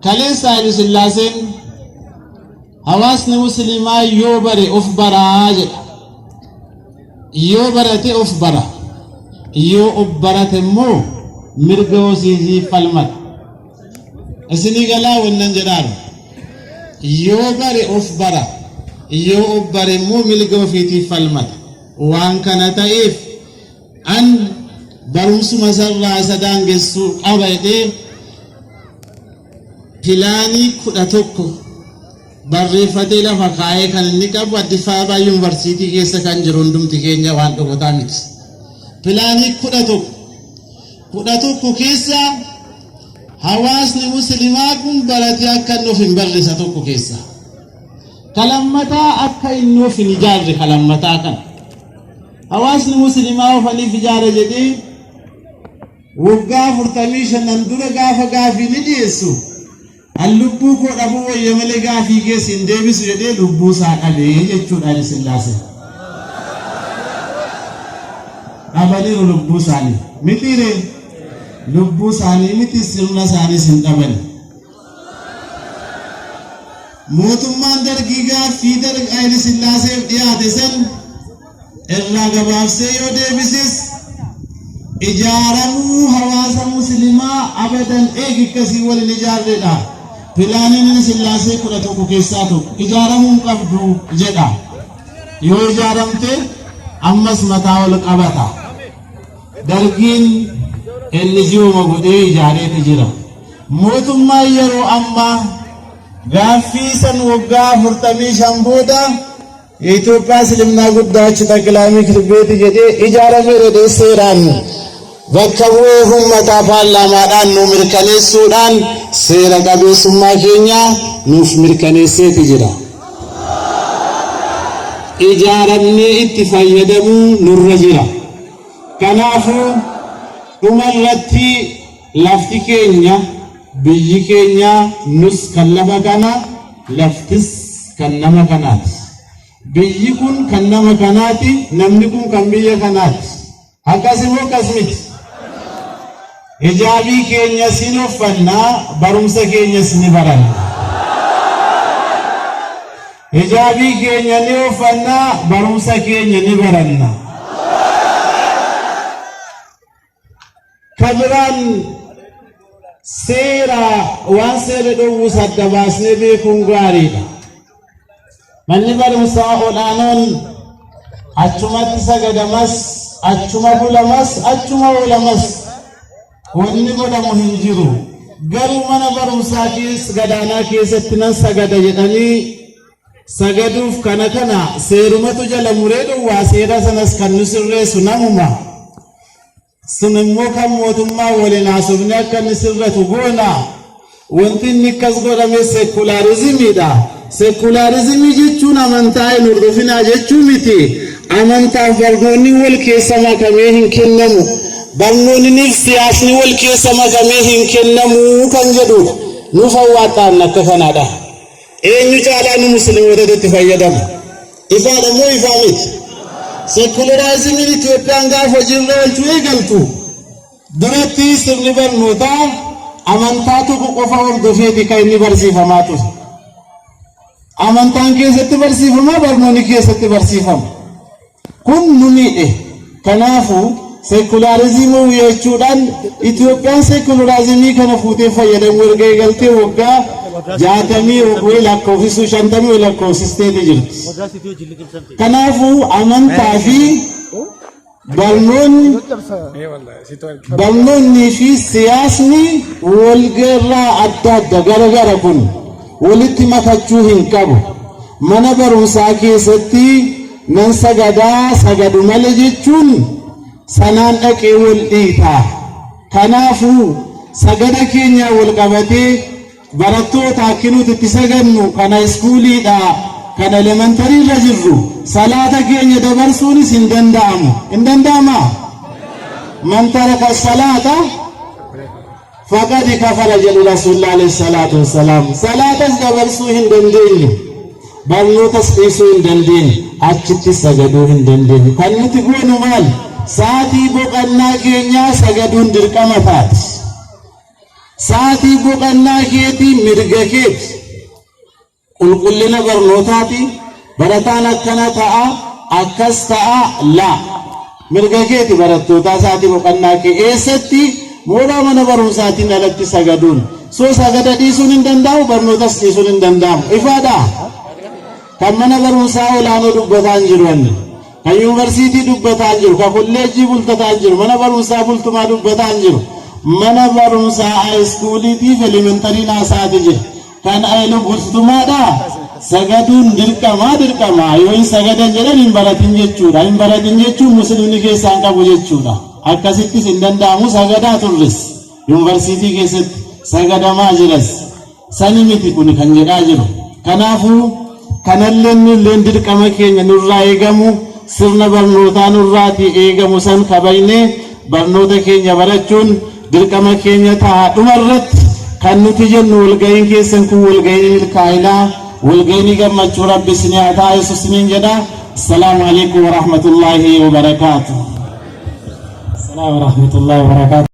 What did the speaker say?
Kaleessa Haayile Sillaaseen hawaasni musliimaa yoo bare of baraa jedha. Yoo barate of bara. Yoo of barate immoo mirga hosiisii falmata. Isinii galaa wannan jedhaaru. Yoo bare of bara. Yoo of bare immoo mirga ofiitiif falmata. Waan kana ta'eef an barumsuma isarraa isa daangessuu qaba jedhee pilaanii 11 barreeffatee lafa kaa'ee kan inni qabu Addis Ababa Yuunivarsiitii keessa kan jiru hundumti keenya waan dhokotaa miti. Pilaanii 11 11 keessa hawaasni musliimaa kun baratee akka inni of hin barre isa tokko keessa. Kalammataa akka inni of hin ijaarre kalammataa kana. Hawaasni musliimaa ofaniif ijaara jedhee waggaa 45 dura gaafa gaafii ni dhiyeessu. An lubbuu koo dhabuu wayya malee gaafii keessa hin deebisu jedhee lubbuu isaa dhabee jechuudha Haile Sillaasee. Dhabaniiru lubbuu isaanii. Mitiiree lubbuu isaanii miti sirna isaaniis hin dhabani. Mootummaan dargii gaaffii darg Haile Sillaaseef dhiyaate san irraa gabaabsee yoo deebises ijaaramuu hawaasa muslimaa abadan eegi akkasii wal hin ijaarredha. Pilaaniin Haile Sillaasee 11 keessaa tokko ijaaramuu hin qabdu jedha. Yoo ijaaramte ammas mataa ol qabata. Dargiin NGO godhee ijaareeti jira. Mootummaan yeroo ammaa gaaffii san waggaa 45 booda የኢትዮጵያ እስልምና ጉዳዮች ጠቅላይ ምክር ቤት jedhee ijaaramee jedhee seeraan bakka bu'ee uummataa paarlaamaadhaan nu mirkaneessuudhaan seera qabeessummaa keenya nuuf mirkaneesseeti jira. Ijaaramnee itti fayyadamuu nurra jira. Kanaafuu dhuma irratti lafti keenya biyyi keenya nus kan lafa kana laftis kan nama kanaati. Biyyi kun kan nama kanaati, namni kun kan biyya kanaati. Akkas immoo akkas miti. Hijaabii keenyas hin uffannaa, barumsa keenyas ni baranna. Hijaabii keenya ni uffannaa, barumsa keenya ni baranna. Kabiraan seera waan seera dhowwus adda baasnee beekuun gaariidha. Manni barumsaa ol'aanoon achumatti sagadamas, achuma bulamas, achuma oolamas wanni godhamu hin jiru. Garuu mana barumsaa keessa gadaanaa keessatti nan sagada jedhanii sagaduuf kana kana seerumatu jala muree dhowwaa seera sanas kan nu sirreessu namuma. Sun immoo kan mootummaa waliin haasofnee akka inni sirratu goona. Wanti inni akkas godhame sekulaarizimiidha. Sekulaarizimii jechuun amantaa hin hordofinaa jechuu miti. Amantaaf barnoonni wal keessa makamee hin kennamu. Barnoonnii fi siyaasni wal keessa makamee hin kennamu kan jedhudha. Nuuf hawwaattaan akka kanaadha. Eenyu caalaa nu musliimootatu itti fayyadama? Ifaadha moo ifaa miti? Sekularaayizimiin Itoophiyaan gaafa hojiirra oolchuu eegaltu duratti sirni barnootaa amantaa tokko qofa hordofeeti kan inni barsiifamaa ture. Amantaan keessatti barsiifama, barnoonni keessatti barsiifama. Kun nu miidhe. Kanaafuu sekulaarizimii jechuudhaan Itoophiyaan sekulaarizimii kana fuutee fayyadamuu erga eegaltee waggaa 60 wayii lakkoofsisuu 50 wayii lakkoofsisteeti jirti. Kanaafuu amantaa fi barnoonni barnoonnii fi siyaasni walirraa adda adda gara gara kun walitti makachuu hin qabu. Mana barumsaa keessatti nan sagadaa sagadu malee jechuun sanaan dhaqee wal dhiita. Kanaafuu sagada keenyaa wal qabatee barattoota akki nuti itti sagannu kana iskuuliidha kan elementarii irra jirru salaata keenya dabarsuunis hin danda'amu. Hin danda'amaa? Man taraka salaata faqad kafara jedhu Rasuulli alayhi salaatu wassalaam. Salaatas dabarsuu hin dandeenyu. Barnootas dhiisuu hin dandeenyu. Achitti sagaduu hin dandeenyu. Kan nuti goonu maal? Sa'aatii boqonnaa keenyaa sagaduun dirqama taati. Sa'aatii boqannaa keetii mirga keeti. Qulqullina barnootaati. Barataan akkana ta'a, akkas ta'a, laa. Mirga keeti barattootaa sa'aatii boqannaa kee eessatti mooraa mana barumsaatiin alatti sagaduun. So sagada dhiisuun hin danda'amu, barnootas dhiisuun hin danda'amu. Ifaadhaa? Kan mana barumsaa olaanoo dubbataa hin jiru anni. Kan yuunivarsiitii dubbataa hin jiru, kan kolleejjii bultataa hin jiru, mana barumsaa bultumaa dubbataa hin jiru. Mana barumsaa high schooliitiif elementary naasaati jira. Kan ayilu bultumaadha. Sagaduun dirqamaa dirqama. Yoo hin sagadan jedhan hin baratin jechuudha. Hin baratin jechuun muslimni keessaa hin qabu jechuudha. Akkasittis hin danda'amu, sagadaa turres. Yuunivarsiitii keessatti sagadamaa jiras. Sani miti kun kan jedhaa jiru. Kanaafuu kanallee nulleen dirqama keenya nurraa eegamu, sirna barnootaa nurraatii eegamu san kabajnee barnoota keenya barachuun dirqama keenya ta'a. Dhumarratti kan nuti jennu, walga'iin keessan kun walga'ii milkaa'inaa, walga'ii gammachuu Rabbi isinii haa taasisu isiniin jedha. Assalaamu alaikum warahmatullaahi wabarakaatu. Assalamu warahmatullahi wabarakatuh.